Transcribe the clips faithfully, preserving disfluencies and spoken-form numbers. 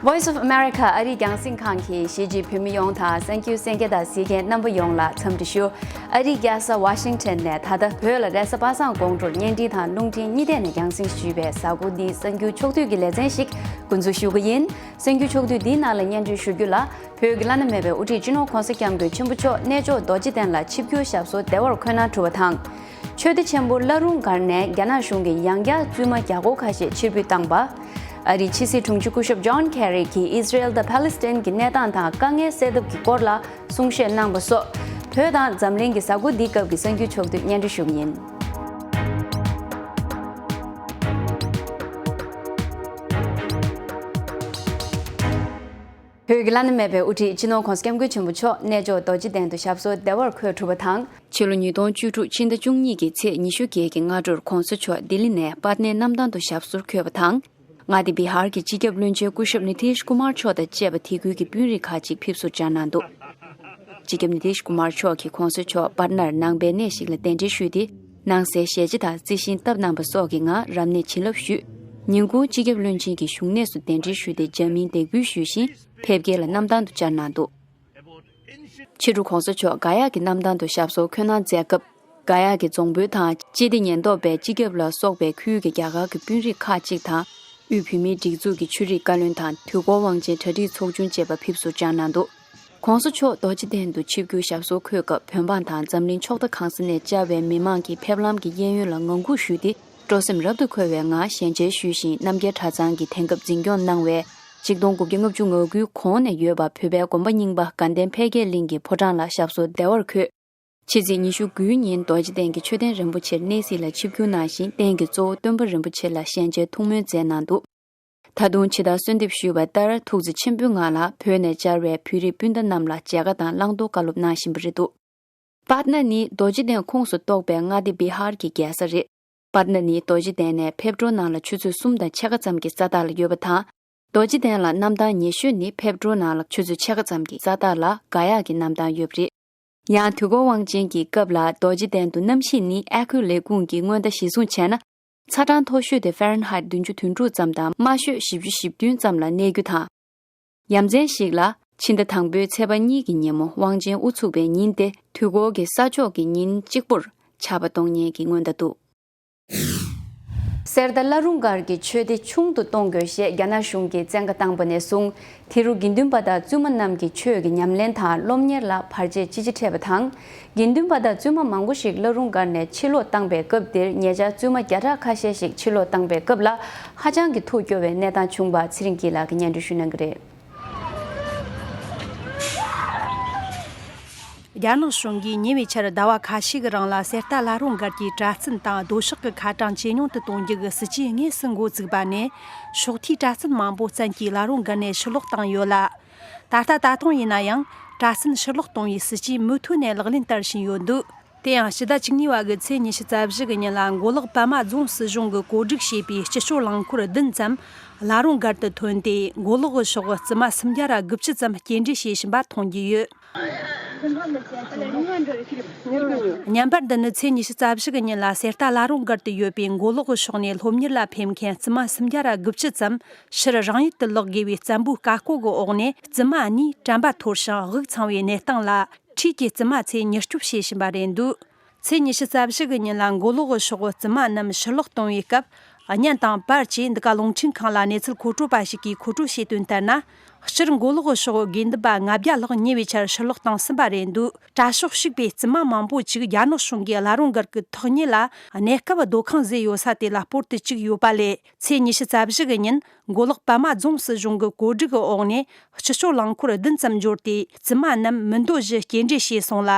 Voice of America ཨ་རིའི་རྒྱང་སྲིང་ཁང་གིས་གཞིས་བྱེས་བོད་མི་ཡོངས་དང་གསར་འགྱུར་གསན་མཁན་དང་གཟིགས་མཁན་རྣམ་པ་ཡོངས་ལ་འཚམས་འདྲི་ཞུ། ཨ་རིའི་རྒྱལ་ས་ཝ་ཤིང་ཊོན་ནས་ད་ལྟ་བོད་ལ་རེས་གཟའ་པ་སངས་དགོང་དྲོར་བརྙན་འཕྲིན་དང་རླུང་འཕྲིན་གཉིས་ཐད་ནས་རྒྱང་སྲིང་ཞུས་པའི་གཟའ་འཁོར་འདིའི་གསར་འགྱུར་ཕྱོགས་བསྡུས་ཀྱི་ལེ་ཚན་ཞིག་འགོ་འཛུགས་ཞུ་གི་ཡིན། གསར་འགྱུར་ཕྱོགས་བསྡུས་འདིའི་ནང་ལ་སྙན་སྒྲོན་ཞུ་རྒྱུ་ལ། བོད་ཀྱི་བླ་ན་མེད་པའི་དབུ་ཁྲིད་སྤྱི་ནོར་༸གོང་ས་༸སྐྱབས་མགོན་ཆེན་པོ་མཆོག་གནས་མཆོག་རྡོ་རྗེ་གདན་ལ་ཆིབས་བསྒྱུར་ཞབས་སོར་བདེ་བར་འཁོད་གནང་གྲུབ་པ་དང་། ཆོས་སྡེ་ཆེན་པོ་བླ་རུང་སྒར་ནས་རྒྱ་ནག་གཞུང་གིས་ཡང་བསྐྱར་བཙུན་མ་བརྒྱ་སྐོར་ཁ་ཤས་ཕྱིར་འབུད་བཏང་པ། ཨ་རིའི་ཕྱི་སྲིད་དྲུང་ཆེ་སྐུ་ཞབས་ཇོན་ཁེ་རི་གིས་ཨི་ཟི་རེལ་དང་ཕ་ལི་སི་ཐན་གྱི་གནས་སྟངས་དང་དཀའ་ངལ་སེལ་ཐབས་ཀྱི་སྐོར་ལ་གསུང་བཤད་གནང་པ་སོགས། བོད་དང་འཛམ་གླིང་གི་གཟའ་འཁོར་འདིའི་སྐབས་ཀྱི་གསར་འགྱུར་ཕྱོགས་བསྡུས་སྙན་སྒྲོན་ཞུ་གི་ཡིན། བོད་ཀྱི་བླ་ན་མེད་པའི་དབུ་ཁྲིད་སྤྱི་ནོར་༸གོང་ས་༸སྐྱབས་མགོན་ཆེན་པོ་མཆོག་གནས་མཆོག་རྡོ་རྗེ་གདན་དུ་ཞབས་སོར་བདེ་བར་འཁོད་གྲུབ་པ་དང་། ཕྱི་ལོ་ཉིས་སྟོང་བཅུ་དྲུག་ཕྱི་ཟླ་བཅུ་གཉིས་ཀྱི་ཚེས་ཉི་ཤུ་བརྒྱད་ཀྱི་སྔ་དྲོར་༸གོང་ས་མཆོག་ལྡི་ལི་ནས་པཊ་ནའི་གནམ་ཐང་དུ་ཞབས་སོར་འཁོད་པ་དང་། མངའ་སྡེ་བི་ཧར་གྱི་སྤྱི་ཁྱབ་བློན་ཆེན་སྐུ་ཞབས་ནི་ཐིཤ་ཀུ་མར་མཆོག་དང་བཅས་པ་དེ་ཁུལ་གྱི་དཔོན་རིགས་ཁག་ཅིག་ཕེབས་བསུར་བཅར་གནང་འདུག་སྤྱི་ཁྱབ་ནི་ཐིཤ་ཀུ་མར་མཆོག་གིས་༸གོང་ས་མཆོག་པཊ་ནར་ནང་པའི་གནས་ཤིག་ལ་གདན་འདྲེན་ཞུས་ཏེ། གནང་སའི་ཞལ་ལྕེ་དང་རྩི་ཤིང་བཏབ་གནང་པ་སོགས་ཀྱི་ངང་རབ་གནས་བྱིན་རླབས་ཞུས། ཉིན་གུང་སྤྱི་ཁྱབ་བློན་ཆེན་གྱིས་བཞུགས་གནས་སུ་གདན་འདྲེན་ཞུས་ཏེ་འཇར་མིན་དད་གུས་ཞུས་ཤིང་ཕེབས་སྐྱེལ་ལ་གནམ་ཐང་དུ་བཅར་གནང་འདུག་ཕྱི་དྲོ་༸གོང་ས་མཆོག་ག་ཡག་གི་གནམ་ཐང་དུ་ཞབས་སོར་འཁོད་གནང་མཛད་སྐབས། ག་ཡག་གི་རྫོང་དཔོན་དང་སྤྱི་བདེ་ཉེན་རྟོག་པས་སྤྱི་ཁྱབ་ལ་སོགས་པའི་ཁུལ་གྱི་རྒྱ་གར་གྱི་དཔོན་རིགས་ཁག་ཅིག་དང་། དབུས་བོད་མིའི་སྒྲིག་འཛུགས་ཀྱི་ཆོས་རིག་བཀའ་བློན་དང་དུས་འཁོར་དབང་ཆེན་གྲ་སྒྲིག་ཚོགས་ཆུང་བཅས་པ་ཕེབས་བསུར་བཅར་གནང་འདུག ༸གོང་ས་མཆོག་རྡོ་རྗེ་གདན་དུ་ཆིབས་བསྒྱུར་ཞབས་སོར་འཁོད་སྐབས་བོད་འབངས་དང་འཛམ་གླིང་ཕྱོགས་མཐའ་གང་ས་ནས་བཅར་བའི་མི་མང་གིས་ཕེབས་ལམ་གྱི་གཡས་གཡོན་ལ་ངང་སྒུག་ཞུས་ཏེ། སྤྲོ་སེམས་རབ་ཏུ་འཁོལ་བའི་ངང་ཞལ་མཇལ་ཞུས་ཤིང་རྣམ་རྒྱལ་གྲྭ་ཚང་གི་དེང་སྐབས་འཛིན་སྐྱོང་གནང་བའི་ཆིག་སྟོང་དགུ་བརྒྱ་ལྔ་བཅུ་ང་དགུའི་གོང་ནས་ཡོད་པ་བོད་པའི་དགོན་པ་རྙིང་པ་དགའ་ལྡན་འཕེལ་རྒྱས་གླིང་གི་ཕོ་བྲང་ལ་ཞབས་སོར་བདེ་བར་འཁོད། ཕྱི་ཚེས་ཉི་ཤུ་དགུའི་ཉིན་རྡོ་རྗེ་གདན་གྱི་མཆོད་རྟེན་རིན་པོ་ཆེར་གནས་གཟིགས་ལ་ཆིབས་བསྒྱུར་གནང་ཞིང་རྟེན་གྱི་གཙོ་བོ་སྟོན་པ་རིན་པོ་ཆེ་ལ་ཞལ་མཇལ་ཐུགས་སྨོན་མཛད་གནང་འདུག་ད་དུང་ཇི་ལྟར་གསོལ་འདེབས་ཞུས་པ་ལྟར་ཐུགས་བརྩེ་ཆེན་པོའི་ངང་ལ་བོད་ནས་བཅར་བའི་བོད་རིགས་སྤུན་ཟླ་རྣམས་ལ་མཇལ་ཁ་དང་བླང་དོར་བཀའ་སློབ་གནང་བཞིན་པ་རེད་འདུག་པཊ་ན་ནི་རྡོ་རྗེ་གདན་ཁོངས་སུ་གཏོགས་པའི་མངའ་སྡེ་བི་ཧར་གྱི་རྒྱལ་ས་རེད། པཊ་ན་ནི་རྡོ་རྗེ་གདན་ནས་ཕེབས་འགྲོ་ནང་ལ་ཆུ་ཚོད་གསུམ་དང་ཕྱེད་ཀ་ཙམ་གྱི་ས་ཐག་ལ་ཡོད་པ་དང་། རྡོ་རྗེ་གདན་ལ་གནམ་ཐང་ཉེ་ཤོས་ནི་ཕེབས་འགྲོ་ནང་ལ་ཆུ་ཚོད་ཕྱེད་ཀ་ཙམ་གྱི་ས་ཐག་ལ་ག་ཡག་གི་གནམ་ཐང་ཡོད་པ་རེད། ཡང་དུས་འཁོར་དབང་ཆེན་གྱི་སྐབས་ལ་རྡོ་རྗེ་གདན་དུ་གནམ་གཤིས་ནི་ཨ་ཁུ་ལས་ཁུངས་ཀྱི་སྔོན་བརྡ་གཞིར་བཟུང་བྱས་ན། ཚ་གྲང་མཐོ་ཤོས་དེ་ཧྥ་རན་ཧའེ་བདུན་ཅུ་དོན་དྲུག་ཙམ་དང་དམའ་ཤོས་བཞི་བཅུ་ཞེ་བདུན་ཙམ་ལ་གནས་རྒྱུ་དང་། ཡ་མཚན་ཞིག་ལ་ཕྱི་ཟླ་དང་པོའི་ཚེས་པ་གཉིས་ཀྱི་ཉིན་མོ་དབང་ཆེན་དབུ་ཚུགས་པའི་ཉིན་ཏེ་དུས་འཁོར་གྱི་ས་ཕྱོགས་ཀྱི་ཉིན་གཅིག་པུར་ཆར་པ་གཏོང་ཉེན་གྱི་སྔོན་བརྡ་འདུག་གསེར་རྟ་བླ་རུང་སྒར་གྱི་ཆོས་སྡེ་ཆུང་དུ་གཏོང་དགོས་ཞེས་རྒྱ་ནག་གཞུང་གིས་བཙན་བཀའ་བཏང་པ་ནས་བཟུང་། དེ་རུ་དགེ་འདུན་པ་དང་བཙུན་མ་རྣམས་ཀྱི་ཆོས་ཀྱི་ཉམས་ལེན་དང་སློབ་གཉེར་ལ་བར་ཆད་ཅི་ཆེ་འཕྲད་པ་དང་། དགེ་འདུན་པ་དང་བཙུན་མ་མང་པོ་ཞིག་བླ་རུང་སྒར་ནས་ཕྱིར་ལོག་བཏང་པའི་སྐབས་དེར་ཉེ་ཆར་བཙུན་མ་བརྒྱ་ཕྲག་ཁ་ཤས་ཤིག་ཕྱིར་ལོག་བཏང་པའི་སྐབས་ལ་ཧ་ཅང་གི་ཐུགས་སྐྱོ་བའི་གནས་སྟངས་བྱུང་བ་ཚེ་རིང་སྐྱིད་ལགས་ཀྱིས་སྙན་སྒྲོན་ཞུ་གནང་གི་རེད། རྒྱ་ནག་གཞུང་གིས་ཉེ་བའི་ཆར་ཟླ་བ་ཁ་ཤས་ཀྱི་རིང་ལ་གསེར་རྟ་བླ་རུང་སྒར་གྱི་གྲྭ་བཙུན་དང་སྡོད་ཤག་གི་ཁ་གྲངས་ཇེ་ཉུང་དུ་གཏོང་རྒྱུ་གི་སྲིད་ཇུས་དངོས་སུ་འགོ་བཙུགས་པ་ནས། ཕྱོགས་མཐའི་གྲྭ་བཙུན་མང་པོ་བཙན་གྱིས་བླ་རུང་སྒར་ནས་ཕྱིར་ལོག་བཏང་ཡོད་ལ། ད་ལྟ་ད་དུང་ཡིན་ན་ཡང་གྲྭ་བཙུན་ཕྱིར་ལོག་གཏོང་བའི་སྲིད་ཇུས་མུ་མཐུད་ནས་ལག་ལེན་བསྟར་བཞིན་ཡོད་འདུག་དེ་ཡང་ཕྱི་ཟླ་བཅུ་གཉིས་པ་གི་ཚེས་ཉི་ཤུ་རྩ་བཞི་གི་ཉིན་ལ་མགོ་ལོག་པད་མ་རྫོང་སྲིད་གཞུང་གིས་བཀོད་སྒྲིག་བྱས་པའི་སྤྱི་སྤྱོད་རླངས་འཁོར་བདུན་ཙམ་བླ་རུང་སྒར་དུ་ཐོན་ཏེ། མགོ་ལོག་གི་ཕྱོགས་བརྩི་མ་སུམ་བརྒྱ་ར་དགུ་བཅུ་ཙམ་སྐྱེལ་འདྲེན་བྱེད་བཞིན་པ་མཐོང་རྒྱུ་ཡོད། བརྙན་པར་འདི་ནི་ཚེས་ཉི་ཤུ་རྩ་བཞི་གི་ཉིན་ལ་གསེར་རྟ་བླ་རུང་སྒར་དུ་ཡོད་པའི་མགོ་ལོག་གི་ཕྱོགས་ནས་སློབ་གཉེར་ལ་ཕེབས་མཁན་བརྩི་མ་སུམ་བརྒྱ་ར་དགུ་བཅུ་ཙམ་ཕྱིར་རང་ཡུལ་དུ་ལོག་དགོས་པའི་བཙན་པོའི་བཀའ་བཀོད་ཀྱི་འོག་ནས། བརྩི་མ་གཉིས་དྲན་པ་འཐོར་ཞིང་དབུགས་འཚང་བའི་གནས་སྟངས་ལ། འཁྲིས་ཀྱི་བརྩི་མ་ཚོས་མྱུར་སྐྱོབ་བྱེད་བཞིན་པ་རེད་འདུག་ཚེས་ཉི་ཤུ་རྩ་བཞི་གི་ཉིན་ལ་མགོ་ལོག་གི་ཕྱོགས་བརྩི་མ་རྣམས་ཕྱིར་ལོག་གཏོང་བའི་སྐབས། གཉེན་དང་བར་བཅས་འདི་ག་རླུང་འཕྲིན་ཁང་ལ་གནས་ཚུལ་མཁོ་སྤྲོད་པ་ཞིག་གིས་མཁོ་སྤྲོད་བྱས་དོན་ལྟར་ན། སྤྱིར་མགོ་ལོག་གི་ཕྱོགས་དགེ་འདུན་པ་ལྔ་བརྒྱ་ལྷག་ཉེ་བའི་ཆར་ཕྱིར་ལོག་བཏང་ཟིན་པ་རེད་འདུག་གྲྭ་ཤག་ཞུགས་པའི་བརྩི་མ་མང་པོ་ཅིག་རྒྱ་ནག་གཞུང་གིས་བླ་རུང་སྒར་གྱི་ཐག་ཉེ་ལ་གནས་སྐབས་སྡོད་ཁང་བཟོས་ཡོད་ས་དེ་ལ་སྤོར་དུ་བཅུག་ཡོད་པ་ལས། ཚེས་ཉི་ཤུ་རྩ་བཞི་གི་ཉིན། མགོ་ལོག་པད་མ་རྫོང་སྲིད་གཞུང་གི་བཀོད་སྒྲིག་གི་འོག་ནས་སྤྱི་སྤྱོད་རླངས་འཁོར་བདུན་ཙམ་འབྱོར་ཏེ། བརྩི་མ་རྣམས་མི་འདོད་གཞི་སྐྱེལ་འདྲེན་བྱས་སོང་ལ།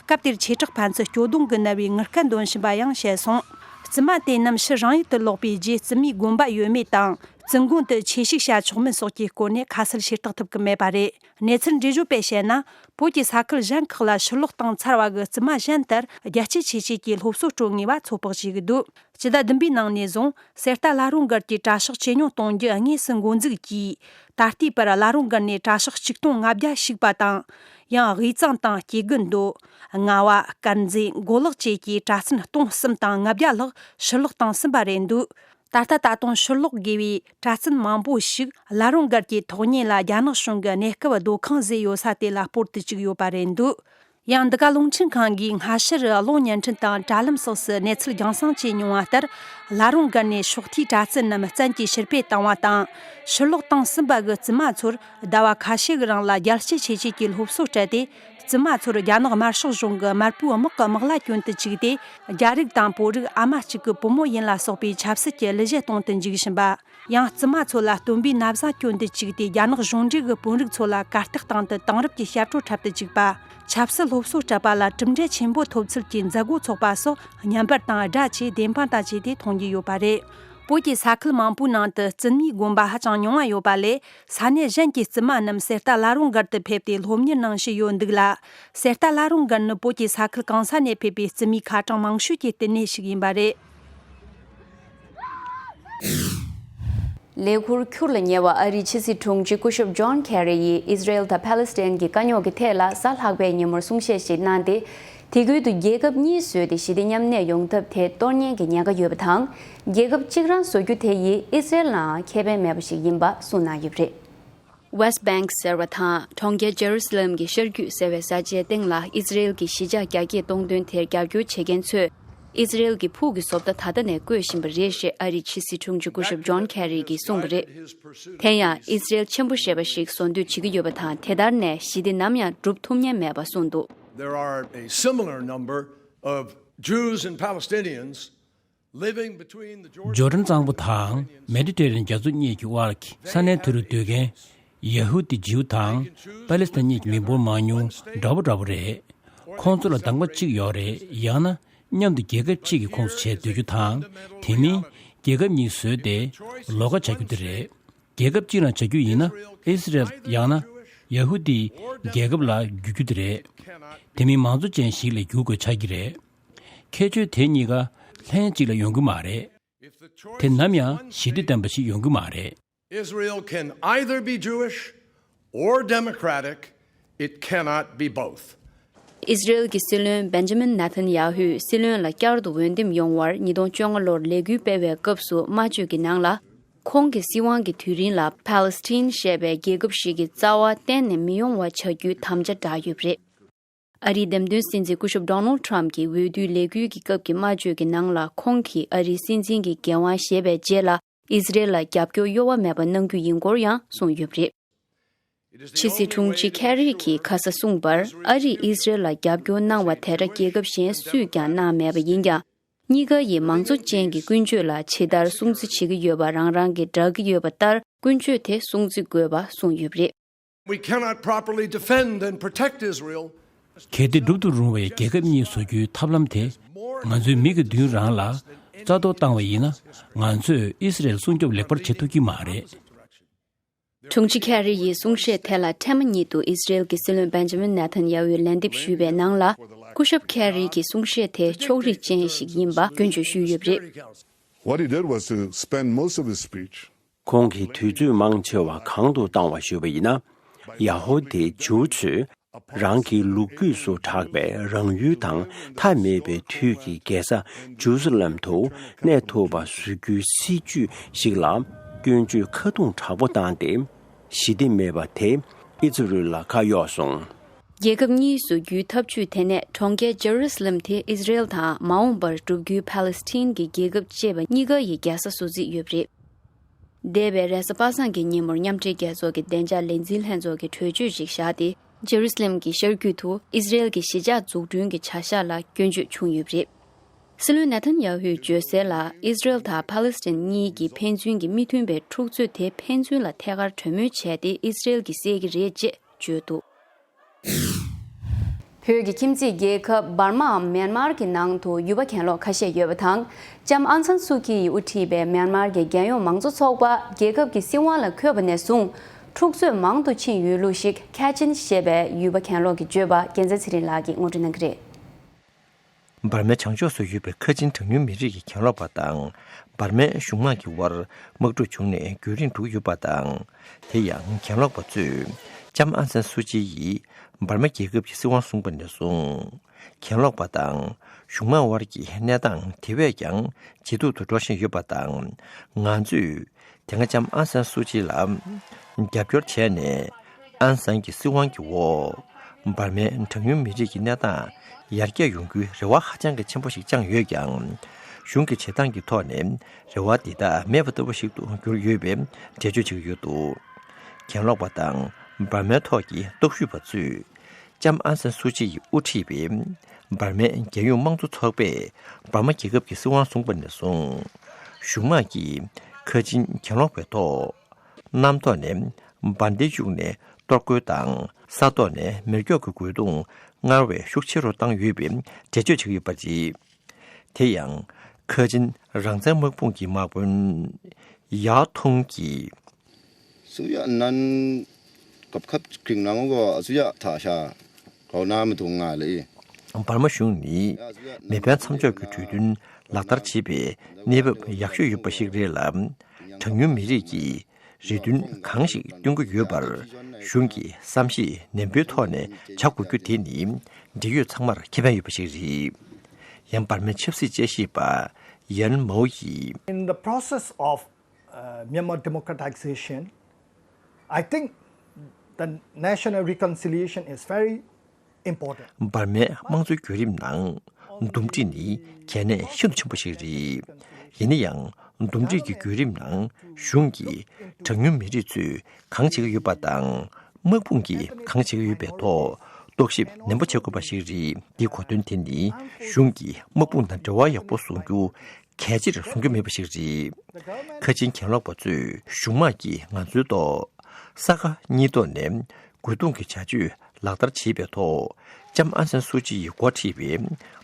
སྐབས་དེར་ཆེ་བྲག་ཕན་ཚུན་སྐྱོ་གདུང་གིས་མནར་བའི་ངུ་སྐད་འདོན་བཞིན་པ་ཡང་བཤད་སོང་། བརྩི་མ་དེ་རྣམས་ཕྱིར་རང་ཡུལ་དུ་ལོག་པའི་རྗེས་བརྩི་མའི་དགོན་པ་ཡོད་མེད་དང་། བརྩི་མགོན་དུ་ཆོས་ཞུགས་བྱ་ཆོག་མིན་སོགས་ཀྱི་སྐོར་ནས་ཁ་གསལ་ཤེས་རྟོགས་ཐུབ་ཀྱི་མེད་པ་རེད། གནས་ཚུལ་འགྲེལ་བརྗོད་པས་བཤད་ན། བོད་ཀྱི་ས་ཁུལ་གཞན་ཁག་ལ་ཕྱིར་ལོག་བཏང་ཚར་བ་གི་བརྩི་མ་གཞན་ལྟར་རྒྱལ་གཅེས་ཆེ་བྱེད་ཀྱི་སློབ་གསོ་སྤྲོད་ངེས་པ་ཚོད་དཔག་བྱེད་ཀྱི་འདུག་སྤྱི་ཟླ་བདུན་པའི་ནང་ནས་བཟུང་གསེར་རྟ་བླ་རུང་སྒར་གྱི་གྲྭ་ཤག་ཇེ་ཉུང་གཏོང་རྒྱུ་དངོས་སུ་འགོ་འཛུགས་ཀྱིས། ད་ལྟའི་བར་བླ་རུང་སྒར་ནས་གྲྭ་ཤག་ཆིག་སྟོང་ལྔ་བརྒྱ་ཞུགས་པ་དང་། ཡང་དབུས་གཙང་དང་སྐྱེ་རྒུ་མདོ། རྔ་བ། དཀར་མཛེས། མགོ་ལོག་བཅས་ཀྱི་གྲྭ་བཙུན་སྟོང་གསུམ་དང་ལྔ་བརྒྱ་ལྷག་ཕྱིར་ལོག་བཏང་ཟིན་པ་རེད་འདུག་ད་ལྟ་ད་དུང་ཕྱིར་ལོག་དགོས་པའི་གྲྭ་བཙུན་མང་པོ་ཞིག་བླ་རུང་སྒར་གྱི་ཐོག་ཉེ་ལ་རྒྱ་ནག་གཞུང་གི་གནས་སྐབས་སྡོད་ཁང་བཟོས་ཡོད་ས་དེ་ལ་སྤོར་དུ་བཅུག་ཡོད་པ་རེད་འདུག་ཡང་འདི་ག་རླུང་འཕྲིན་ཁང་གིས་སྔ་ཕྱིར་གློག་བརྙན་འཕྲིན་དང་དྲ་ལམ་སོགས་སུ་གནས་ཚུལ་རྒྱང་སྲིང་བྱས་མྱོང་བ་ལྟར། བླ་རུང་སྒར་ནས་སྲོག་ཐོག་གྲྭ་བཙུན་རྣམས་བཙན་གྱིས་ཕྱིར་ཕུད་བཏང་བ་དང་། ཕྱིར་ལོག་བཏང་ཟིན་པ་གི་བཙུན་མ་ཚོར་ཟླ་བ་ཁ་ཤས་ཀྱི་རིང་ལ་རྒྱལ་སྤྱི་ཆོས་བརྒྱུད་ཀྱི་སློབ་གསོ་སྤྲད་དེ། བཙུན་མ་ཚོར་རྒྱ་ནག་དམར་ཤོག་གཞུང་གི་དམར་པོའི་དམག་གི་དམག་ལྭ་གྱོན་དུ་བཅུག་སྟེ། རྒྱ་རིགས་དང་བོད་རིགས་ཨ་མ་གཅིག་གི་བུ་མོ་ཡིན་ལ་སོགས་པའི་ཆབ་སྲིད་ཀྱི་གླུ་གཞས་གཏོང་དུ་འཇུག་བཞིན་པ། ཡང་བཙུན་མ་ཚོ་ལ་སྟོན་པའི་ན་བཟའ་གྱོན་དུ་བཅུག་སྟེ། རྒྱ་ནག་གཞུང་འབྲེལ་གྱི་དཔོན་རིགས་ཚོ་ལ་གར་སྟེགས་སྟེང་དུ་དེང་རབས་ཀྱི་ཞབས་བྲོ་འཁྲབ་ཏུ་བཅུག་པ། ཆབ་སྲིད་སློབ་གསོ་སྤྲད་པ་ལ་གྲུབ་འབྲས་ཆེན་པོ་ཐོབ་ཚུལ་གྱི་མཛད་སྒོ་འཚོགས་པ་སོགས། བརྙན་པར་དང་སྒྲ་ཆེ་བདེན་དཔང་དང་བཅས་ཏེ་མཐོང་རྒྱུ་ཡོད་པ་རེད། བོད་ཀྱི་ས་ཁུལ་མང་པོའི་ནང་དུ་བཙུན་མའི་དགོན་པ་ཧ་ཅང་ཉུང་བ་ཡོད་པ་ལས། ས་གནས་གཞན་གྱི་བཙུན་མ་རྣམས་གསེར་རྟ་བླ་རུང་སྒར་དུ་ཕེབས་ཏེ་སློབ་གཉེར་གནང་བཞིན་ཡོད་འདུག་ལ། གསེར་རྟ་བླ་རུང་སྒར་ནི་བོད་ཀྱི་ས་ཁུལ་གང་ས་ནས་ཕེབས་པའི་བཙུན་མའི་ཁ་གྲངས་མང་ཤོས་ཀྱི་བསྟི་གནས་ཤིག་ཡིན་པ་རེད། ལས་འཁུར་འཁྱུར་ལ་ཉེ་བ་ཨ་རིའི་ཕྱི་སྲིད་དྲུང་ཆེ་སྐུ་ཞབས་ཇོན་ཁེ་རི་ཡིས་ཨིས་ར་ཨེལ་དང་ཕཱ་ལེ་སི་ཐན་གྱི་དཀའ་རྙོག་གི་ཐད་ལ་གཟའ་ལྷག་པའི་ཉིན་མོར་གསུང་བཤད་ཞིག་གནང་སྟེ། དེ་ཁུལ་དུ་རྒྱལ་ཁབ་གཉིས་བཟོས་ཏེ་ཞི་བདེ་མཉམ་གནས་ཡོང་ཐབས་དེ་གཏོར་ཉེན་གྱི་ཉེན་ཁ་ཡོད་པ་དང་། རྒྱལ་ཁབ་གཅིག་རང་བཟོ་རྒྱུ་དེ་ཡིས་ཨིས་ར་ཨེལ་ལའང་ཁེ་ཕན་མེད་པ་ཞིག་ཡིན་པ་གསུངས་གནང་ཡོད་པ་རེད། West Bank ཟེར་བ་དང་གྲོང་ཁྱེར་ཇེ་རུ་སི་ལེམ་གྱི་ཤར་རྒྱུད་ཟེར་བའི་ས་ཆའི་སྟེང་ལ་ཨིས་ར་ཨེལ་གྱི་གཞིས་ཆགས་རྒྱ་སྐྱེད་གཏོང་དོན་དེར་རྒྱབ་སྐྱོར་བྱེད་མཁན་ཚོས། ཨིས་ར་ཨེལ་གྱི་ཕུགས་ཀྱི་བཟོ་ལྟ་ད་ལྟ་ནས་བཀོད་བཞིན་པ་རེད་ཞེས་ཨ་རིའི་ཕྱི་སྲིད་དྲུང་ཆེ་སྐུ་ཞབས་ཇོན་ཁེ་རི་གིས་གསུངས་པ་རེད། དེ་ཡང་ཨིས་ར་ཨེལ་ཆེན་པོ་ཞེས་པ་ཞིག་བཟོ་འདོད་བྱེད་ཀྱི་ཡོད་པ་དང་། དེ་ལྟར་ནས་ཞི་བདེ་ནམ་ཡང་འགྲུབ་ཐུབ་ཉན་མེད་པ་གསུངས་འདུག There are a similar number of Jews and Palestinians living between the Jordan ཇོར་ཌན་གཙང་པོ་དང་མེ་ཌི་ཊེ་རེ་ནི་ཡན་རྒྱ་མཚོ་གཉིས་ཀྱི་དབར་གྱི་ས་གནས་དེ་རུ་སྡོད་མཁན་ཡ་ཧུ་དི་ཇིའུ་དང་པ་ལེ་སི་ཐན་གཉིས་ཀྱི་མི་འབོར་མང་ཉུང་འདྲ་པོ་འདྲ་པོ་རེད། ཁོང་ཚོ་ལ་གདམ་ག་གཅིག་ཡོད་རེད། ཡང་ན་མཉམ་དུ་རྒྱལ་ཁབ་གཅིག་གི་ཁོངས་སུ་བྱས་སྡོད་རྒྱུ་དང་། དེ་མིན་རྒྱལ་ཁབ་གཉིས་བཟོས་ཏེ་ལོགས་ཀ་བྱ་རྒྱུ་དེ་རེད། རྒྱལ་ཁབ་གཅིག་རང་བྱ་རྒྱུ་ཡིན་ན་ཨི་སི་རལ་ཡང་ན་ཡ་ཧུ་དི་རྒྱལ་ཁབ་ལ་འགྱུར་རྒྱུ་དེ་རེད། དེ་མིན་མང་གཙོ་ཅན་ཞིག་ལ་འགྱུར་དགོས་ཆགས་ཀྱི་རེད། ཁྱད་ཆོས་དེ་གཉིས་ཀ་ལྷན་ཅིག་ལ་ཡོང་གི་མ་རེད། དེ་ནམ་ཡང་ཞི་བདེ་ལྡན་པ་ཞིག་ཡོང་གི་མ་རེད། Israel can either be Jewish or democratic. It cannot be both. ཨིས་ར་ཨེལ་གྱི་སྲིད་བློན་བེན་ཇ་མིན་ནེ་ཐན་ཡ་ཧུས་སྲིད་བློན་ལ་བསྐྱར་དུ་འོས་འདེམས་ཡོང་བར་ཉིས་སྟོང་བཅོ་ལྔ་ལོར་ལས་འགུལ་སྤེལ་བའི་སྐབས་སུ་སྨྲ་བརྗོད་ཀྱི་ནང་ལ། ཁོང་གི་སྲིད་དབང་གི་དུས་རིང་ལ་ཕཱ་ལེ་སི་ཐན་ཞེས་པའི་རྒྱལ་ཁབ་ཞིག་གི་རྩ་བ་གཏན་ནས་མི་ཡོང་བ་བྱ་རྒྱུའི་དམ་བཅའ་བསྒྲགས་ཡོད་པ་རེད། ཨ་རིའི་འདེམས་ཐོན་སྲིད་འཛིན་སྐུ་ཞབས་ཌོ་ནལ་ཊམ་གྱི་འོས་བསྡུའི་ལས་འགུལ་གྱི་སྐབས་ཀྱི་སྨྲ་བརྗོད་ཀྱི་ནང་ལ། ཁོང་གིས་ཨ་རིའི་སྲིད་འཛིན་གྱི་འགན་དབང་བཞེས་པའི་རྗེས་ལ་ཨི་ཟི་རེལ་ལ་རྒྱབ་སྐྱོར་གཡོ་བ་མེད་པ་གནང་རྒྱུ་ཡིན་སྐོར་ཡང་གསུངས་ཡོད་པ་རེད། ཕྱི་སྲིད་དྲུང་ཆེ་ཁེ་རི་གིས་ཁ་ས་གསུངས་པར། ཨ་རིས་ཨི་ཟི་རེལ་ལ་རྒྱབ་སྐྱོར་གནང་བ་དེ་འདྲ་རྒྱལ་ཁབ་གཞན་སུས་ཀྱང་གནང་མེད་པ་ཡིན་ཀྱང་། གཉིས་ཀ་ཡིས་མང་གཙོ་ཅན་གྱི་ཀུན་སྤྱོད་ལ་ཇི་ལྟར་སྲུང་བརྩི་བྱེད་ཀྱི་ཡོད་པ་རང་རང་གིས་བསྒྲགས་ཀྱི་ཡོད་པ་ལྟར། ཀུན་སྤྱོད་དེ་སྲུང་བརྩི་དགོས་པ་གསུངས་ཡོད་པ་རེད། We cannot properly defend and protect Israel. གལ་ཏེ་སྒྲུབ་ཏུ་རུང་བའི་རྒྱལ་ཁབ་གཉིས་བཟོ་རྒྱུའི་ཐབས་ལམ་དེ་ང་ཚོའི་མིག་གི་མདུན་རང་ལ་རྩ་གཏོར་བཏང་བ་ཡིན་ན། ང་ཚོས་ཨི་སི་རེལ་སྲུང་སྐྱོབ་ལེགས་པར་བྱེད་ཐུབ་ཀྱི་མ་རེད། དྲུང་ཆེ་ཁེ་རི་ཡི་གསུང་བཤད་དེ་ལ་ཐེངས་མ་ཉིད་དུ་ཨི་སི་རེལ་གྱི་སྲིད་བློན་བེན་ཇ་མིན་ནེ་ཐན་ཡ་ཧུས་ལན་འདེབས་ཞུས་པའི་ནང་ལ། སྐུ་ཞབས་ཁེ་རི་གི་གསུང་བཤད་དེ་ཕྱོགས་རིས་ཅན་ཞིག་ཡིན་པ་སྐྱོན་བརྗོད་ཞུས་ཡོད་པ་རེད། What he did was to spend most of his speech. ཁོང་གིས་དུས་ཚོད་མང་ཆེ་བ་གང་དུ་བཏང་བ་ཞུས་པ་ཡིན་ན། ཡ་ཧུ་དཱའི་ཇིའུ་ཚོས་རང་གི་ལོ་རྒྱུས་སུ་གྲགས་པའི་རང་ཡུལ་དང་མཐའ་མེད་པའི་དུས་ཀྱི་རྒྱལ་ས་ཇེ་རུ་སཱ་ལེམ་དུ་གནས་ཐུབ་པ་བཟོ་རྒྱུའི་སྲིད་ཇུས་ཤིག་ལ་སྐྱོན་བརྗོད་ཁ་རྡུང་དྲག་པོ་བཏང་སྟེ། ཞི་བདེ་མེད་པ་དེ་ཨི་ཛི་རེལ་ལ་ཁ་གཡོགས་སོང་། རྒྱལ་ཁབ་གཉིས་བཟོ་རྒྱུའི་ཐབས་ཇུས་དེ་ནས་གྲོང་ཁྱེར་ཇེ་རུ་སཱ་ལེམ་དེ་ཨི་ཟི་རེལ་དང་མ་འོངས་པར་འགྲུབ་རྒྱུའི་ཕཱ་ལེ་སི་ཐན་གྱི་རྒྱལ་ཁབ་ཅེས་པ་གཉིས་ཀ་ཡི་རྒྱལ་ས་བཟོ་རྩིས་ཡོད་པ་རེད། འདས་པའི་རེས་གཟའ་པ་སངས་ཀྱི་ཉིན་མོར་མཉམ་འབྲེལ་རྒྱལ་ཚོགས་ཀྱི་བདེ་འཇགས་ལས་འཛིན་ལྷན་ཚོགས་ཀྱིས་གྲོས་ཆོད་ཅིག་བཞག་སྟེ། ཇེ་རུ་སཱ་ལེམ་གྱི་ཤར་རྒྱུད་དུ་ཨི་ཟི་རེལ་གྱི་གཞིས་ཆགས་འཛུགས་སྐྲུན་གྱི་བྱ་གཞག་ལ་སྐྱོན་བརྗོད་བྱུང་ཡོད་པ་རེད། སྲིད་བློན་ནེ་ཐན་ཡ་ཧུས་བརྗོད་གསལ་ལ། ཨི་ཟི་རེལ་དང་ཕཱ་ལེ་སི་ཐན་གཉིས་ཀྱི་ཕན་ཚུན་གྱི་མི་མཐུན་པའི་འཁྲུག་རྩོད་དེ་ཕན་ཚུན་ལ་ཐད་ཀར་གྲོས་མོལ་བྱས་ཏེ་ཨི་ཟི་རེལ་གྱིས་སེལ་གྱི་རེད་ཅེས་བརྗོད་འདུག་བོད་ཀྱི་ཁྱིམ་མཚེས་རྒྱལ་ཁབ་འབར་མའམ་མེན་མར་གྱི་ནང་དུ་ཡུལ་པ་གྱེན་ལོག་ཁ་ཤས་ཡོད་པ་དང་། ལྕམ་ཨང་སན་སུའུ་ཀི་ཡིས་དབུ་ཁྲིད་པའི་མེན་མར་གྱི་རྒྱལ་ཡོངས་མང་གཙོ་ཚོགས་པ་རྒྱལ་ཁབ་ཀྱི་སྲིད་དབང་ལ་འཁོད་པ་ནས་བཟུང་། འཁྲུག་རྩོད་མང་དུ་ཕྱིན་ཡོད་ལུགས་ཤིག་ཁ་ཆིན་ཞེས་པའི་ཡུལ་པ་གྱེན་ལོག་གིས་བརྗོད་པ་རྒྱལ་མཚན་ཚེ་རིང་ལགས་ཀྱིས་ངོ་སྤྲོད་གནང་གི་རེད། འབར་མའི་བྱང་ཕྱོགས་སུ་ཡོད་པའི་ཁ་ཆིན་གྲངས་ཉུང་མི་རིགས་ཀྱི་གྱེན་ལོག་པ་དང་འབར་མའི་གཞུང་དམག་གི་དབར་དམག་འཁྲུག་བྱུང་ནས་རྒྱུན་རིང་འགྲོ་གི་ཡོད་པ་དང་། དེ་ཡང་གྱེན་ལོག་པ་ཚོས་ ལྕམ་ཨང་སན་སུ་ཅི་ཡིས་འབར་མ་རྒྱལ་ཁབ་ཀྱི་སྲིད་དབང་བཟུང་པ་ནས་བཟུང་། གྱེན་ལོག་པ་དང་གཞུང་མང་དབར་གྱི་གནས་སྟངས་དེ་བས་ཀྱང་ཇེ་སྡུག་ཏུ་འགྲོ་བཞིན་ཡོད་པ་དང་། ང་ཚོས་དེ་སྔ་ལྕམ་ཨང་སན་སུ་ཅི་ལ་རྒྱབ་སྐྱོར་བྱས་ནས། ཨང་སན་གྱི་སྲིད་དབང་གི་འོག་འབར་མའི་གྲངས་ཉུང་མི་རིགས་ཀྱི་གནས་སྟངས་ཡར་རྒྱས་ཡོང་རྒྱུའི་རེ་བ་ཧ་ཅང་གི་ཆེན་པོ་ཞིག་བཅངས་ཡོད་ཀྱང་། གཞུང་གི་བྱེད་སྟངས་ཀྱི་ཐོག་ནས་རེ་བ་འདི་དག་མེད་པ་ལྟ་བུ་ཞིག་ཏུ་གྱུར་ཡོད་པའི་འགྲེལ་བརྗོད་བྱེད་ཀྱི་ཡོད་འདུག་གྱེན་ལོག་པ་དང་འབར་མའི་ཐོག་གི་སྟོབས་ཤུགས་པ་ཚོས། ལྕམ་ཨང་སན་སུ་ཅི་ཡིས་དབུ་ཁྲིད་པའི་འབར་མའི་རྒྱལ་ཡོངས་དམངས་གཙོ་ཚོགས་པས་འབར་མ་རྒྱལ་ཁབ་ཀྱི་སྲིད་དབང་བཟུང་པ་ནས་བཟུང་། གཞུང་དམངས་ཀྱིས་ཁ་ཆེན་གྱེན་ལོག་པའི་ཐོག་གནམ་ཐོག་ནས་འབར་མདེལ་གཡུགས་ནས་གཏོར་རྒོལ་དང་། ས་ཐོག་ནས་མེ་སྒྱོགས་ཀྱི་རྒོལ་རྡུང་སྔར་བས་ཤུགས་ཆེ་རུ་བཏང་ཡོད་པའི་འགྲེལ་བརྗོད་བྱེད་ཀྱི་ཡོད་པ་རེད། དེ་ཡང་། ཁ་ཆེན་རང་བཙན་དམག་དཔུང་གི་དམག་དཔོན་ཡའོ་ཐུང་གིས། အစိုးရအနန်း ཁ་ཁ་ཁྲིག་ནང་གོ་ཨ་སུ་ཡ་ཐ་ཤ་གོ་ན་མི་ཐུང་ང་ལེ། འབར་མ་གཞུང་ནི་མེ་འཕེན་མཚམས་འཇོག་གི་གྲོས་མཐུན་ལག་བསྟར་བྱེད་པའི་གནས་བབ་ཡག་ཤོས་ཡོད་པ་ཞིག་རེད་ལ། གྲངས་ཉུང་མི་རིགས་ཀྱིས་རེ་འདུན་གང་ཞིག་བཏོན་གྱི་ཡོད་པར། གཞུང་གིས་བསམ་ཤེས་ནན་པོའི་ཐོག་ནས་བྱ་དགོས་རྒྱུ་དེ་ནི་འབྲེལ་ཡོད་ཚང་མར་ཁེ་ཕན་ཡོད་པ་ཞིག་རེད། ཡང་འབར་མའི་ཆབ་སྲིད་དཔྱད་ཞིབ་པ་ཡན་མའོ་ཡིས། In the process of uh, Myanmar democratization, I think the national reconciliation is very important. འབར་མའི་དམངས་གཙོའི་བརྒྱུད་རིམ་ནང་འདུམ་འགྲིག་ནི་གལ་གནད་ཤིན་ཏུ་ཆེན་པོ་ཞིག་རེད། ཡིན་ན་ཡང་། འདུམ་འགྲིག་གི་བརྒྱུད་རིམ་ནང་གཞུང་གིས་གྲངས་ཉུང་མི་རིགས་ཚོས་གང་བྱེད་ཀྱི་ཡོད་པ་དང་། དམག་དཔུང་གིས་གང་བྱེད་ཀྱི་ཡོད་པའི་ཐོག་རྟོག་ཞིབ་ནན་པོ་བྱེད་དགོས་པ་ཞིག་རེད། འདིའི་གོ་དོན་དེ་ནི་གཞུང་གིས་དམག་དཔུང་དང་འབྲེལ་བ་ཡག་པོ་བཟུང་རྒྱུ། གལ་ཆེར་བཟུང་རྒྱུ་མེད་པ་ཞིག་རེད། ཁ་ཆེན་གྱེན་ལོག་པ་ཚོས་གཞུང་དམག་གིས་ང་ཚོའི་ཐོག་ས་ཁ་གཉིས་ཐོག་ནས་རྒོལ་རྡུང་གི་བྱ་སྤྱོད་ལག་བསྟར་བྱེད་པའི་ཐོག་ལྕམ་ཨང་སན་སུ་ཅི་ཡིས་འགོ་ཁྲིད་པའི་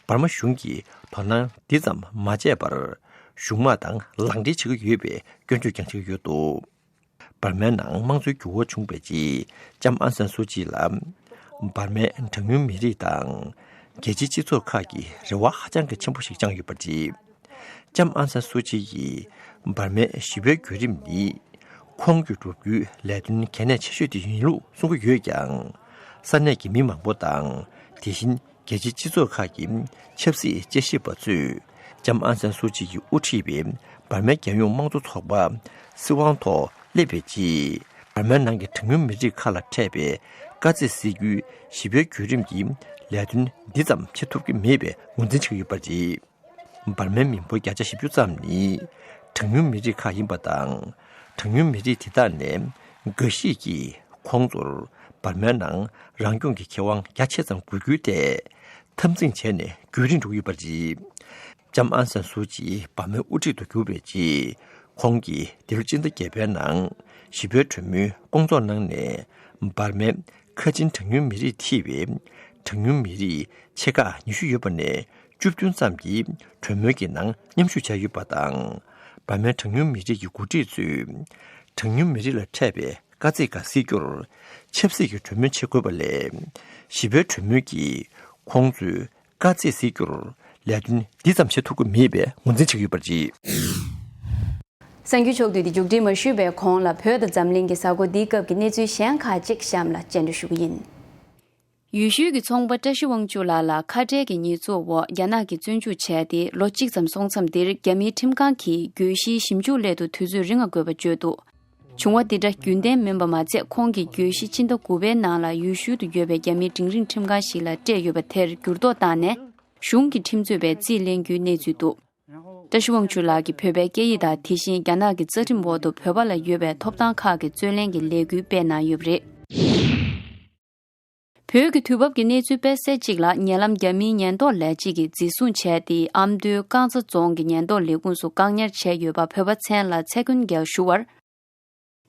འབར་མ་གཞུང་གིས་དོ་སྣང་འདི་ཙམ་མ་བྱས་པར། གཞུང་དམག་དང་ལག་འབྲེལ་བྱེད་ཀྱི་ཡོད་པའི་སྐྱོན་བརྗོད་ཀྱང་བྱེད་ཀྱི་ཡོད་འདུག་འབར་མའི་ནང་དམངས་གཙོའི་འགྱུར་བ་བྱུང་བའི་རྗེས་ལྕམ་ཨང་སན་སུ་ཅི་ལ་འབར་མའི་གྲངས་ཉུང་མི་རིགས་དང་རྒྱལ་སྤྱིའི་སྤྱི་ཚོགས་ཁག་གིས་རེ་བ་ཧ་ཅང་གི་ཆེན་པོ་ཞིག་བཅངས་ཡོད་པ་རེད། ལྕམ་ཨང་སན་སུ་ཅི་ཡིས་འབར་མའི་ཞི་བའི་བརྒྱུད་རིམ་ནི་ཁོང་གིས་བསྒྲུབ་རྒྱུའི་ལས་དོན་གལ་གནད་ཆེ་ཤོས་དེ་ཡིན་ལུགས་གསུང་གི་ཡོད་ཀྱང་། ས་གནས་ཀྱི་མི་མང་པོ་དང་། དེ་བཞིན། རྒྱལ་སྤྱིའི་སྤྱི་ཚོགས་ཁག་གི་ཆབ་སྲིད་དཔྱད་ཞིབ་པ་ཚོས་ལྕམ་ཨང་སན་སུ་ཅི་ཡིས་དབུ་ཁྲིད་པའི་འབར་མའི་རྒྱལ་ཡོངས་དམངས་གཙོ་ཚོགས་པ་སྲིད་དབང་ཐོག་སླེབས་པའི་རྗེས། འབར་མའི་ནང་གི་གྲངས་ཉུང་མི་རིགས་ཁག་ལ་འཕྲད་པའི་དཀའ་ཚེགས་སེལ་རྒྱུའི་ཞི་བའི་བརྒྱུད་རིམ་གྱི་ལས་དོན་འདི་ཙམ་བྱེད་ཐུབ་ཀྱི་མེད་པའི་ངོས་འཛིན་བྱེད་ཀྱི་ཡོད་པ་རེད། འབར་མའི་མི་འབོར་བརྒྱ་ཆ་བཞི་བཅུ་ཙམ་ནི་གྲངས་ཉུང་མི་རིགས་ཁག་ཡིན་པ་དང་། གྲངས་ཉུང་མི་རིགས་དེ་དག་ནས་འགའ་ཞིག་གིས་ཁོང་ཚོར་འབར་མའི་ནང་རང་སྐྱོང་གི་ཁེ་དབང་རྒྱ་ཆེ་ཙམ་དགོས་རྒྱུའི་ཐད་འཐབ་འཛིང་བྱས་ནས་རྒྱུན་རིང་འགྲོ་གི་ཡོད་པ་རེད། ལྕམ་ཨང་སན་སུ་ཅི་འབར་མའི་དབུ་ཁྲིད་དུ་གྱུར་པའི་རྗེས། ཁོང་གིས་འདི་ལོ་སྤྱི་ཟླ་བརྒྱད་པའི་ནང་ཞི་བའི་གྲོས་མོལ་སྐོང་ཚོགས་གནང་ནས། འབར་མའི་ཁ་ཆེན་གྲངས་ཉུང་མི་རིགས་ཐེ་བའི་གྲངས་ཉུང་མི་རིགས་ཆེ་ཁག་ཉི་ཤུ་ཡོད་པ་ནས་བཅུ་བདུན་ཙམ་གྱིས་གྲོས་མོལ་གྱི་ནང་མཉམ་ཞུགས་བྱས་ཡོད་པ་དང་། འབར་མའི་གྲངས་ཉུང་མི་རིགས་ཀྱི་འགོ་ཁྲིད་ཚོས་གྲངས་ཉུང་མི་རིགས་ལ་འཕྲད་པའི་དཀའ་ཚེགས་ཁག་སེལ་རྒྱུར་ཆབ་སྲིད་ཀྱི་གྲོས་མོལ་བྱེད་དགོས་པ་ལས། ཞི་བའི་གྲོས་མོལ་གྱིས་ཁོང་ཚོའི་དཀའ་ཚེགས་སེལ་རྒྱུར་ལས་དོན་འདི་ཙམ་བྱེད་ཐུབ་ཀྱི་མེད་པའི་ངོས་འཛིན་བྱེད་ཀྱི་ཡོད་པ་རེད། གསར་འགྱུར་ཕྱོགས་བསྡུས་འདི་མཇུག་སྒྲིལ་མ་ཞུས་པའི་གོང་ལ། བོད་དང་འཛམ་གླིང་གི་གཟའ་འཁོར་འདིའི་སྐབས་ཀྱི་གནས་ཚུལ་གཞན་ཁག་ཅིག་གཤམ་ལ་སྤྱན་འདྲེན་ཞུ་གི་ཡིན། ཡུལ་ཤུལ་གྱི་ཚོང་པ་བཀྲ་ཤིས་དབང་ཕྱུག་ལགས་ལ་ཁ་བྲལ་གྱི་ཉེས་འཛུགས་འོག་རྒྱ་ནག་གིས་བཙོན་འཇུག་བྱས་ཏེ་ལོ་གཅིག་ཙམ་སོང་མཚམས། འདིར་རྒྱ་མིའི་ཁྲིམས་ཁང་གིས་གྱོད་གཞིའི་ཞིབ་འཇུག་སླད་དུ་དུས་ཚོད་རིང་བ་དགོས་པ་བརྗོད་འདུག་བྱུང་བ་འདི་འདྲ་རྒྱུན་ལྡན་མིན་པ་མ་ཚད། ཁོང་གིས་གྱོད་གཞི་ཕྱི་ཟླ་དགུ་པའི་ནང་ལ་ཡུལ་ཤུལ་དུ་ཡོད་པའི་རྒྱ་མིའི་འབྲིང་རིམ་ཁྲིམས་ཁང་ཞིག་ལ་སྤྲད་ཡོད་པ་དེར་འགྱུར་ལྡོག་བཏང་ནས། གཞུང་གི་ཁྲིམས་རྩོད་པས་རྩིས་ལེན་རྒྱུའི་གནས་ཚུལ་འདུག་བཀྲ་ཤིས་དབང་ཕྱུག་ལགས་ཀྱིས་བོད་པའི་སྐད་ཡིག་དང་། དེ་བཞིན་རྒྱ་ནག་གི་རྩ་ཁྲིམས་འོག་ཏུ་བོད་པ་ལ་ཡོད་པའི་ཐོབ་ཐང་ཁག་གི་རྩོད་ལེན་གྱི་ལས་འགུལ་སྤེལ་གནང་ཡོད་པ་རེད། བོད་ཀྱི་དུས་བབ་ཀྱི་གནས་ཚུལ་སྤེལ་གསལ་གཅིག་ལ། ཉེ་ལམ་རྒྱ་མིའི་ཉེན་རྟོག་ལས་བྱེད་ཀྱིས་འཛིན་བཟུང་བྱས་ཏེ། ཨ་མདོའི་རྐང་ཚ་རྫོང་གི་ཉེན་རྟོག་ལས་ཁུངས་སུ་བཀག་ཉར་བྱས་ཡོད་པ་བོད་པ་མཚན་ལ་ཚེ་ཀུན་རྒྱལ་ཞུ་བར།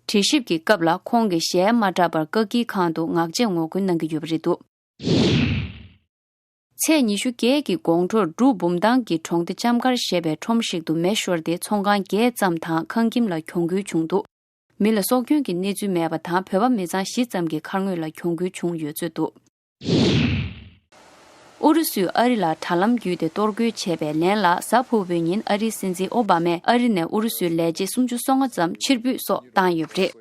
དྲི་ཞིབ་ཀྱི་སྐབས་ལ་ཁོང་གིས་ཞལ་མ་གྲགས་པར་བཀག་སྐྱིལ་ཁང་དུ་ངག་བཅད་ངོ་རྒོལ་གནང་གི་ཡོད་པ་རེད་འདུག་ཚེས་ཉི་ཤུ་བརྒྱད་ཀྱི་དགོང་དྲོར་འབྲུག་འབུམ་ཐང་གི་གྲོང་སྡེ་ལྕམ་མཁར་ཞེས་པའི་ཁྲོམ་ཞིག་ཏུ་མེ་ཤོར་ཏེ་ཚོང་ཁང་བརྒྱད་ཙམ་དང་ཁང་ཁྱིམ་ལ་གྱོང་གུན་བྱུང་འདུག་མི་ལ་སྲོག་སྐྱོན་གྱི་གནས་ཚུལ་མེད་པ་དང་། བོད་པ་མི་ཚང་བཞི་ཙམ་གྱི་ཁར་ངོས་ལ་གྱོང་གུན་བྱུང་ཡོད་ཚོད་འདུག་ཨུ་རུ་སུས་ཨ་རི་ལ་དྲ་ལམ་བརྒྱུད་དེ་གཏོར་རྒོལ་བྱས་པའི་ལན་ལ། གཟའ་ཕུར་བུའི་ཉིན་ཨ་རིའི་སྲིད་འཛིན་ཨོ་བྷ་མས་ཨ་རི་ནས་ཨུ་རུ་སུའི་ལས་བྱེད་སུམ་ཅུ་སོ་ལྔ་ཙམ་ཕྱིར་འབུད་སོགས་བཏང་ཡོད་པ་རེད།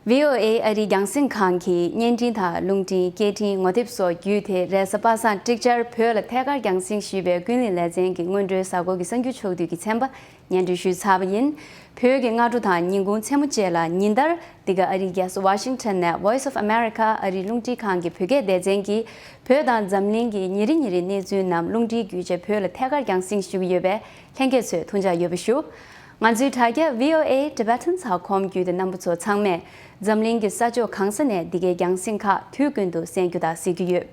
བྷི་ཨོ་ཨེ་ཨ་རིའི་རྒྱང་སྲིང་ཁང་གིས་བརྙན་འཕྲིན་དང་རླུང་འཕྲིན། སྐད་འཕྲིན། ངོ་དེབ་སོགས་བརྒྱུད་དེ། རེས་གཟའ་པ་སངས་ཀྲིག་ཆར་བོད་ལ་ཐད་ཀར་རྒྱང་སྲིང་ཞུས་པའི་ཀུན་གླེང་ལེ་ཚན་གྱི་སྔོན་འགྲོའི་གཟའ་འཁོར་གྱི་གསར་འགྱུར་ཕྱོགས་བསྡུས་ཀྱི་ཚན་པ་སྙན་སྒྲོན་ཞུས་ཚར་བ་ཡིན། བོད་ཀྱི་སྔ་དྲོ་དང་ཉིན་གུང་མཚན་མོ་བཅས་ལ་ཉིན་ལྟར་འདི་ག་ཨ་རིའི་རྒྱལ་ས་ཝ་ཤིང་ཊོན་ནས་Voice of America ཨ་རིའི་རླུང་འཕྲིན་ཁང་གི་བོད་སྐད་སྡེ་ཚན་གྱིས་བོད་དང་འཛམ་གླིང་གི་ཉིན་རེ་ཉིན་རེའི་གནས་ཚུལ་རྣམས་རླུང་འཕྲིན་བརྒྱུད་བཅས་བོད་ལ་ཐད་ཀར་རྒྱང་སྲིང་ཞུ་གི་ཡོད་པས། ལྷན་རྒྱས་ཚོས་ཐུགས་འཇགས་ཡོད་པ་ཞུ། ང་ཚོའི་དྲ་རྒྱ་V O A Tibetans ཧ་ཁོམ་བརྒྱུད་དེ་རྣམ་པ་ཚོ་ཚང་མས་འཛམ་གླིང་གི་ས་ཕྱོགས་གང་ས་ནས་འདི་གའི་རྒྱང་སྲིང་ཁག་དུས་ཀུན་ཏུ་གསན་རྒྱུ་དང་གཟིགས་རྒྱུ་ཡོད།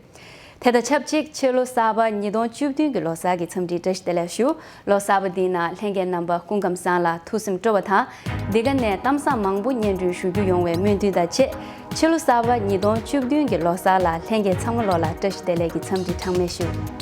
དེ་དང་ཆབས་ཅིག་ཕྱི་ལོ་གསར་པ་ཉིས་སྟོང་བཅུ་བདུན་གྱི་ལོ་གསར་གྱི་འཚམས་འདྲིའི་བཀྲ་ཤིས་བདེ་ལེགས་ཞུ། ལོ་གསར་པ་འདིའི་ནང་ལྷན་རྒྱས་རྣམ་པ་སྐུ་ཁམས་བཟང་ལ་ཐུགས་སེམས་སྤྲོ་བ་དང་། འདི་ག་ནས་གཏམ་བཟང་མང་པོ་སྙན་སྒྲོན་ཞུ་རྒྱུ་ཡོང་བའི་སྨོན་འདུན་དང་བཅས། ཕྱི་ལོ་གསར་པ་ཉིས་སྟོང་བཅུ་བདུན་གྱི་ལོ་གསར་ལ་ལྷན་རྒྱས་ཚང་མ་ལོ་ལ་བཀྲ་ཤིས་བདེ་ལེགས་ཀྱི་འཚམས་འདྲི་གྲངས་མེད་ཞུ།